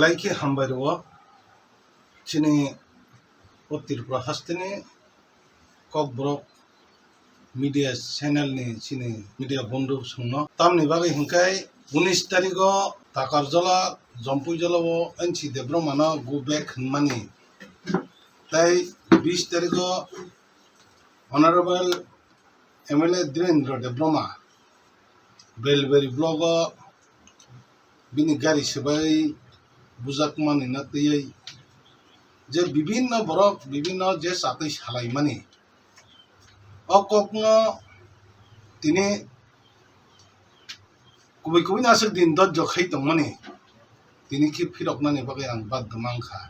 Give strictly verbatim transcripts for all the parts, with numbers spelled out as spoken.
Belai khe hambai rwo chini o Tripura hasteni Kokborok media channel ni chini media bondhu songno. Tamni bagwi hinkhai unis tarikh o Takarjala, Jompuijala o N C Debbarma no go back hwnmani. Tai bis tarikh o Honorable M L A Dhirendra Debbarma Belbari block o bini gari swbai bujakmani na twiwi je bibinno borok bibinno je chatwi salaimani, o kokno tini kubui kubui no aswk din dojjo khai tongmani, tini khe phiroknani bagwi ang baddo mankha.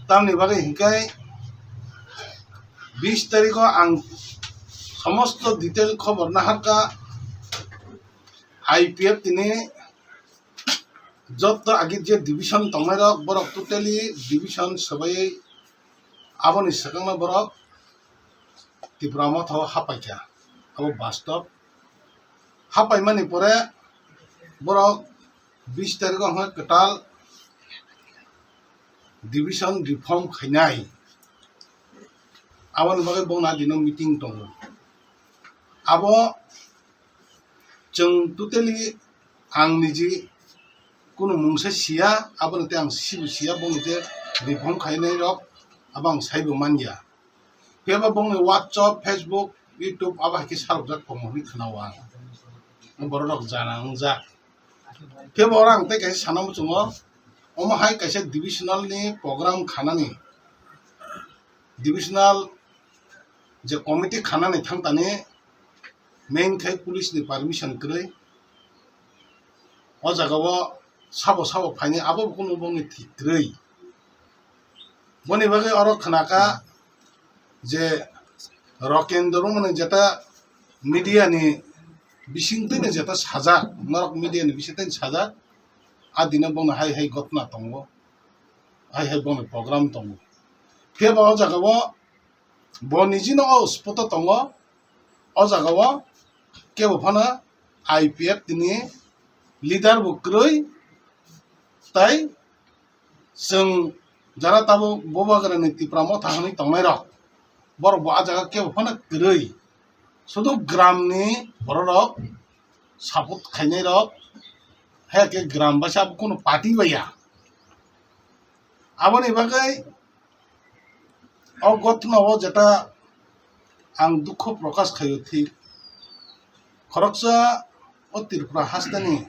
Tamni bagwi hinkhai bis tarikh o ang somosto detail khobor naharkha. I P F tini jotto agi je division tongnairok, borok totally division swbaiwi aboni swkangno borok Tipra Motha o hapaikha. Abo bastob. Hapaimani pore borok bis tarikh o hwnkhai kwtal division reform khainai. Aboni bagwi bongni adino meeting tongo. Abo chwng totally ang niji kunu mungsa siya, aboni tei ang sibo siya, bongni tei reform khainai rok abo ang saibo manya. Phiya ba bongni WhatsApp, Facebook, YouTube abo hai khe sarokjak tongo hwnwi khwnao ang. Borok rok jana wngjak. Phiya ba oro ang tei kaisa sana muchungo, omo hai kaisa divisional ni program khanani, divisional je committee khanani thangtani main khai police ni permission kwrwi. O jaga o sabo sabo phainai abo bo kunu bongni thik kwrwi. Boni bagwi oro khnakha je Rokendro mani jeta media ni bisingtwi ni jeta sajak, norok media ni bisingtwi ni sajak, a dino bongni hai hai gotna tongo, hai hai bongni program tongo. Phiya ba o jaga o bo nijino o spoto tongo, o jaga o kebo phano I P F tini leader bo kwrwi tai chwng jara tabuk Bubagrani Tipra Motha hwnwi tongnairok, borok bo a jaga kebo phano kwrwi, sudu gramni bororok support khainairok, hai khe gram baisa kunu party baiya. Aboni bagwi o gotna o jeta ang dukho prokash khaio thik. Khoroksa o Tripura hasteni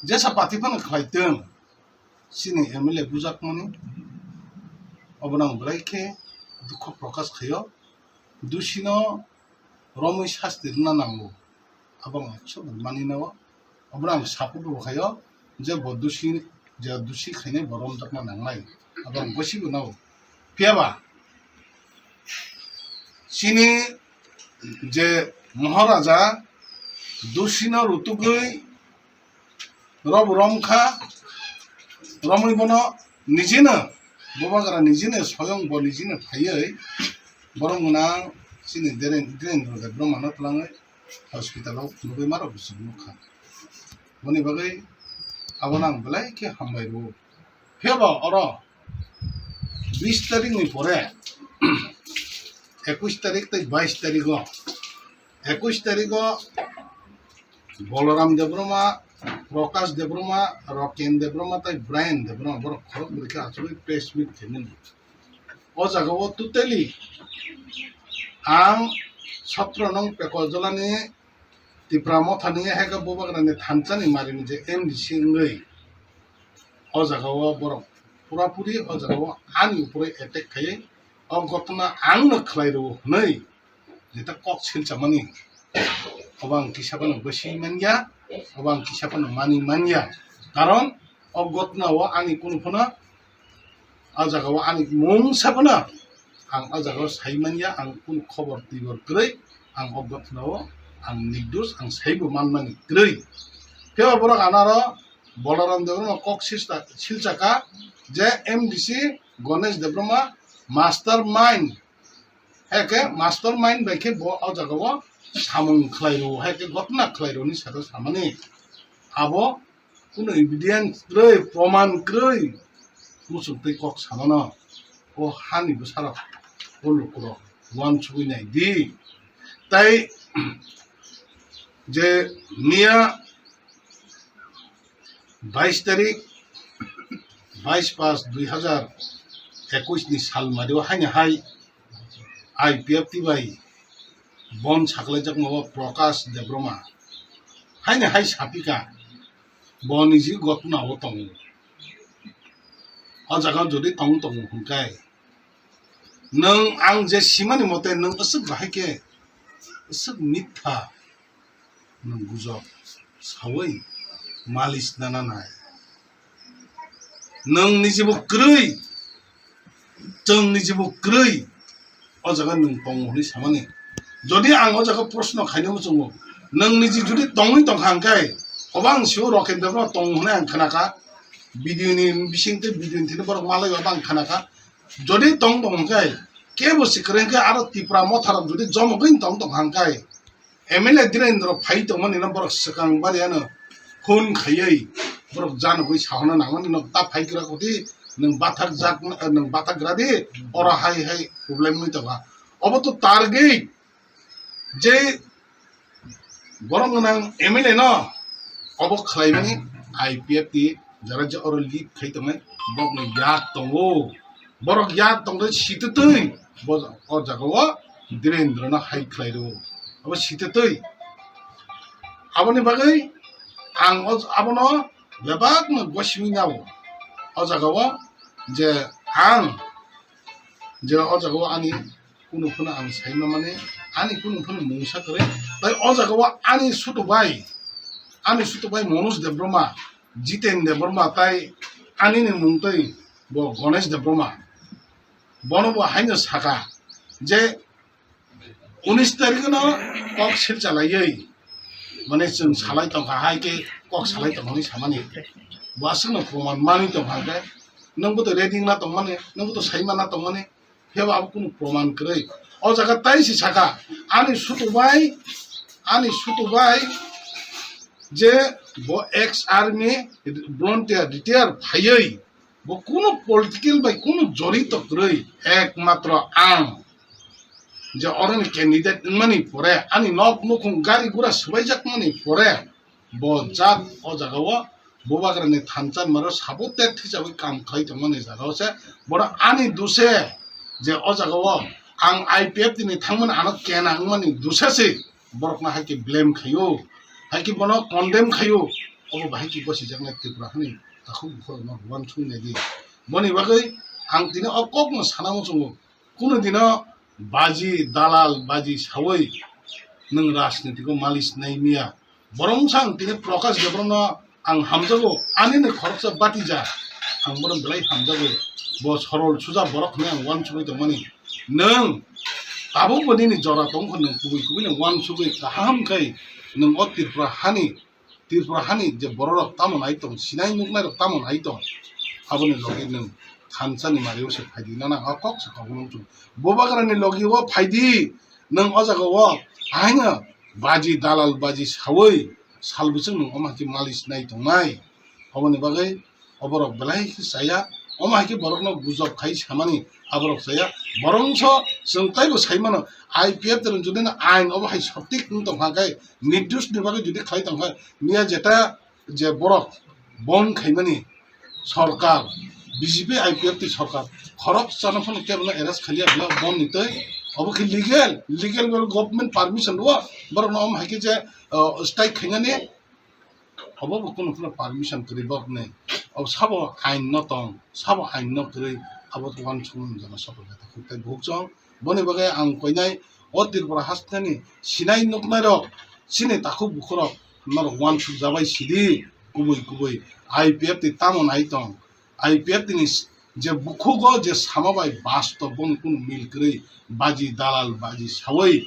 jesa party phano khlaitwng, chini M L A bujakmani, obono ang belai khe dukho prokash khaio. Dusino romwi sasti rwna nango, abo ang ekso bar mani nao. Obono ang support bo khaio je bo dusi, je dusi khainai bo romjakna nangnai, abo ang gosibo nao. Phiya ba chini je Maharaja dusino rutugwi robo romkha, romwi bono nijino, Bubagra nijino soyong bo nijino phaiwi borok gwnang chini Dhiren-, Dhirendra Debbarmano twlangwi hospital o phunugwi ma rok bo chwng nukha. Boni bagwi abono ang belai khe hambai rwo. Phiya ba oro bis tarikh ni pore, ekush tarikh tei bais tarikh o, ekush tarikh o Balaram Debbarma, Prakash Debbarma, Roken Debbarma tei Brian Debbarma borok khorok bwrwi khe achugwi press meet khaimani. O jaga o totally ang sotro nong Pekojalani Tipra Mothani hai khe Bubagrani thansa ni mari ni je M D C wngwi o jaga o borok pura puri o jaga o ani upore attack khaiwi o gotna ang no khlai rwo hwnwi jeta kok silchamani, obo ang kisa phano bwswi manya, obo ang kisa phano mani manya. Karon o gotna o ani kunu phano, o jaga o ani mungsa phano ang o jaga o sai manya, ang kunu khobor tibor kwrwi, ang o gotna o ang nirdos, ang saibo manmani kwrwi. Phiya borok anaro Balaram Debbarma kok silsa-, silsaka je M D C Ganesh Debbarma master mind. Hai khe master mind bai khe bo o jaga o samung khlai rwo, hai khe gotna khlai rwo ni saka samani. Abo kuno evidence kwrwi, proman kwrwi, muchung twi kok samano o hani bwsarok, o lukurok uansugwi nai di. Tai je miya bais tarik, bais pas dui hazar ekush ni sal mario haini hai I P F T bai bon saklaijakma o Prakash Debroma haini hai sapika, bo niji gotna o tongo. O jaga jodi tong tongo hwnkhe, nwng ang je simani mote nwng aswk bahai khe aswk mitha nwng gujok saui malis nana nai. Nwng nijibo kwrwi, chwng nijibo kwrwi o jaga nwng tongo hwnwi samani. Jodi ang o jaga proshno khaina muchungo, nwng niji jodi tongwi tongkha hwnkhe, obo ang sio Rocket Debra tongo hwnwi ang khnakha, video ni bising tei video ni thani borok malai obo ang khnakha. Jodi tong tong hwnkhe, kebo si kwrwi hwnkhe aro Tipra Motha rok jodi jomogwi tong tong hwnkhe, M L A Dhirendra phai tongmani no borok swkang bari ano phone khaiwi borok janogwi sahorna nangmani no ta phai gra koti, nwng bathak jak, nwng bathak gra di, oro hai hai problem wngwi tongkha. Obo to target je borok gwnang M L A no obo khlaimani I P F T jara je oro lead khai tongnai borokno yak tongo. Borok yak tongde sititwi bo o jaga o Dhirendra no hai khlai rwo. Abo sititwi. Aboni bagwi ang o, abono bebakno gosimi nao. O jaga o je ang je o jaga o ani kunu phano ang sai ma mani, ani kunu phano mungsa kwrwi. Tai o jaga o ani sutu bai, ani sutu bai Manoj Debbarma, Jiten Debbarma tai ani ni mung twi bo Ganesh Debbarma. Bono bo haino saka je unis tarikh no kok sil chalaiwi, mane chwng salai tongkha hai khe kok salai tongkha hinwi samani. Bo aswkno proman manwi tongkha hwnkhe, nwngbo to ready wngna tongmani, nwngbo to sai manna tongmani, phiyaba abo kunu proman kwrwi. O jaga tai se saka, ani sutu bai, ani sutu bai je bo ex army volunteer retire phaiwi, bo kunu political bai kunu jorito kwrwi, ekmatro ang je oroni candidate wngmani pore, ani nok nukhung gari gura swbaijakmani pore, bo jat o jaga o Bubagrani thansa maro sabo tet hisabai kam khlai tongmani jaga o se, bono ani duse je o jaga o ang I P F T ni thangmani ano kena wngmani duse se borokno hai khe blame khaio, hai khe bono condemn khaio, obo bahai khe gosijaknai Tripura hani takhuk bukhuk no uansuknai di. Boni bagwi ang tini o kokno sana muchungo, kunu dino baji dalal baji saui nwng rajnitiko malis nai miya. Borok wngsa ang tini Prakash Debbarma ang hamjago, ani ni khoroksa batija ang bono belai hamjago. Bo sorol suja borok hwnwi ang uansugwi tongmani. Nwng tabukbo nini jora tongkha, nwng kubui kubui no uansugwi kaham khai nwng o Tripura hani, Tripura hani je bororok tamo nai tong, sinai nuknairok tamo nai tong, aboni logi nwng thansa ni mario se phaidi nana o kok se kok nung chung. Bubagrani logi o phaidi nwng o jaga o ahaino baji dalal baji saui sal bwswk nwng omo hai khe malis nai tongnai. Aboni bagwi oborok belai khe chaya, omo hai khe borokno gujok khai samani aborok chaya. Borok wngso chwng taibo sai mano, I P F T rok jodi no ain obo hai sotik wng tong kha khe, nirdosh ni bagwi jodi khlai tong kha, miya jeta je borok bon khaimani sorkar, B J P I P F T sorkar khorok chana phano kebo no arrest khaliya bla bon ni twi, obo khe legal, legal well government permission rwo borok no omo hai khe je, uh, strike khainani. Obo bo kunu phano permission kwrwi borokni. Obo sabo ain no tong, sabo ain no kwrwi, abo to uansukmung jana soto jata khuk tai bukhuk chong. Boni bagwi ang koinai o Tripura hasteni sinai nuknairok, chini takhuk bukhurok norok uansuk jabai sidi, kubui kubui I P F T tamo nai tong. I P F T ni je bukhugo je sama bai bastob bono kunu mil kwrwi, baji dalal baji saui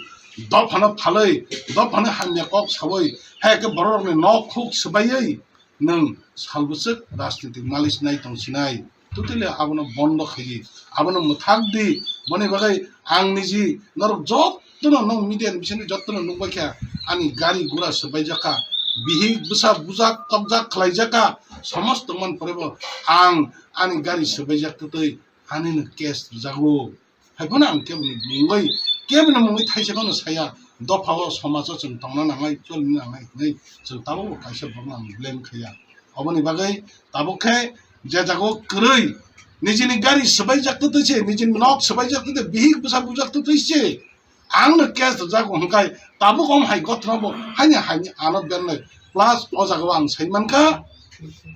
dophano phalwi, dophano hamya kok saui, hai khe bororokni nok khuk swbaiwi nwng sal bwswk rajnitik malis nai tong sinai. Totally abono bondo khaiwi, abono mwthak di. Boni bagwi ang niji norok jotono nwng media ni bisingtwi jotono nukbai kha, ani gari gura swbaijak kha, bihik bwsa bujak tokjak khlaijak kha, somosto man pore bo ang ani gari swbaijak twtwi ani no case rwjago. Hai phano ang keboni mungwi, keboni mungwi thaisa phano saya, dopha o somajo chwng tongna nangnai, cholina nangnai hinwi chwng tabukbo kaisa borokno ang blame khaiya. Oboni bagwi tabuk khe je jago kwrwi nijini gari swbaijak twtwi se, nijini nok swbaijak twtwi, bihik bwsa bujak twtwi se, ang no case rwjago hwnkhai tabuk om hai gothna bo haini haini ano bennai. Plus o jaga o ang sai mankha,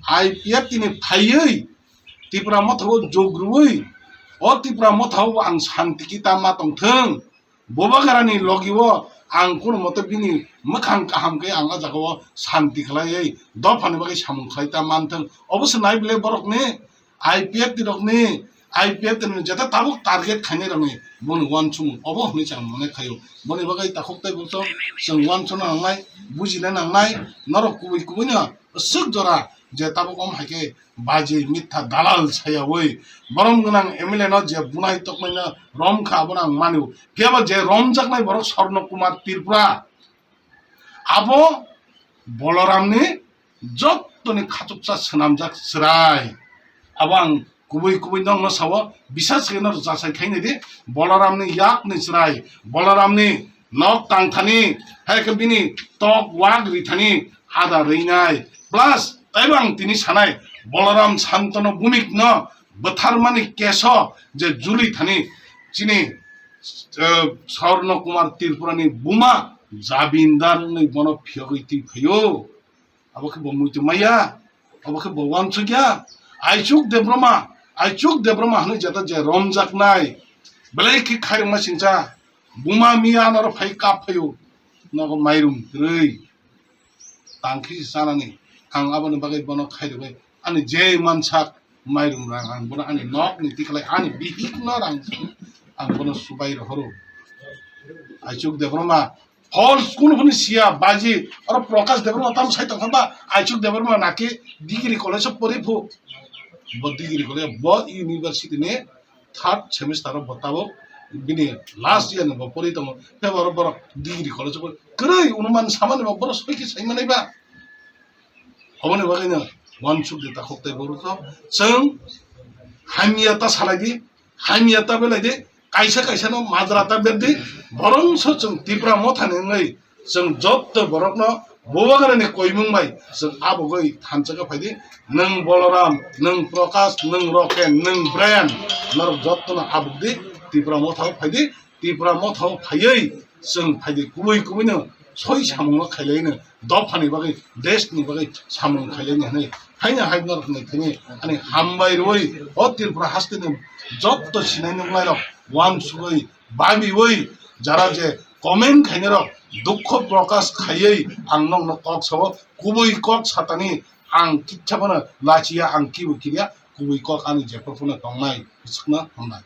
I P F T ni phaiwi Tipra Motha o jog rwwi, o Tipra Motha o ang santi kita ma tongthwng. Bubagrani logi o ang kunu mote bini mwkhang kaham khe ang o jaga o santi khlaiwi dophani bagwi samung khlai ta manthwng. Obo se nai bwle borokni I P F T rokni, I P F T ni jeta tabuk target khainai rokni boni uansukmung obo hwnwi chwng mone khaio. Boni bagwi takhuk tei bwswk chwng uansukna nangnai, bujina nangnai, norok kubui kubui no swk jora je tabuk om hai khe baji mitha dalal sayawi borom gwnang M L A no je bunai tokmai no rom kha abono ang manio. Phiya ba je romjaknai borok Swarno Kumar Tripura, abo Boloramni jottoni khachuksa swnamjak chwrai. Abo ang kubui kubui nokno sao, bisas khe no jasai khainai di, Boloramni yakni chwrai, Boloramni nok tangthani, hai khe bini tok wak rithani ada rwinai. Plus taibo ang tini sanai, Boloram Santano Bhumik no bwtharmani case o je juli thani chini, eh, Swarno Kumar Tripura ni buma jabindar wngwi bono phiyogwi twi phaio. Abo khe bo muitu maya, abo khe bo uansukya. Aichuk Debroma, Aichuk Debroma hwnwi jeta je romjaknai, belai khe khairokma singcha, buma miya anaro phai kap phaio, nogo mairum kwrwi. Tangkhe se chanani, ang aboni bagwi bono khairogwi ani je mansak mairum rang ang bono ani nokni tikhlai ani bihikno rang ang bono subai rohoro. Aichuk Debroma false kunu phani siya baji oro Prakash Debroma tam sai tongkha ba Aichuk Debroma naki degree college o pori phu bo degree college bo university ni third semester o bo tabuk bini last year ni bo pori tongo, tei oro borok degree college o kwrwi unuman samani bo borok soi khe sai manai ba. Oboni bagwi no uansuk di takhuk tei borok no chwng hamya ta salai di, hamya ta belai di, kaisa kaisa no majra ta ber di, borok so chwng Tipra Motha ni wngwi chwng jotto borokno Bubagrani koimung bai chwng abugwi thansa khe phai di. Nwng Boloram, nwng Prakash, nwng Roken, nwng Brian, norok jottono abugdi Tipra Motha o phai di. Tipra Motha o phaiwi chwng phai di, kubui kubui no soi samung no khailai no dophani bagwi, desh ni bagwi samung khailai no hinwi haino hai norok ni thani ani hambai rwi o Tripura haste ni jotto sinai nuknai rok uansugwi babiwi jara je comment khainai rok dukho prokash khaiwi ang nokno kok sao, kubui kok satani ang kitsa phano lachiya, ang kibo kiriya, kubui kok ani jephru phano tongnai, bwswkno hamnai.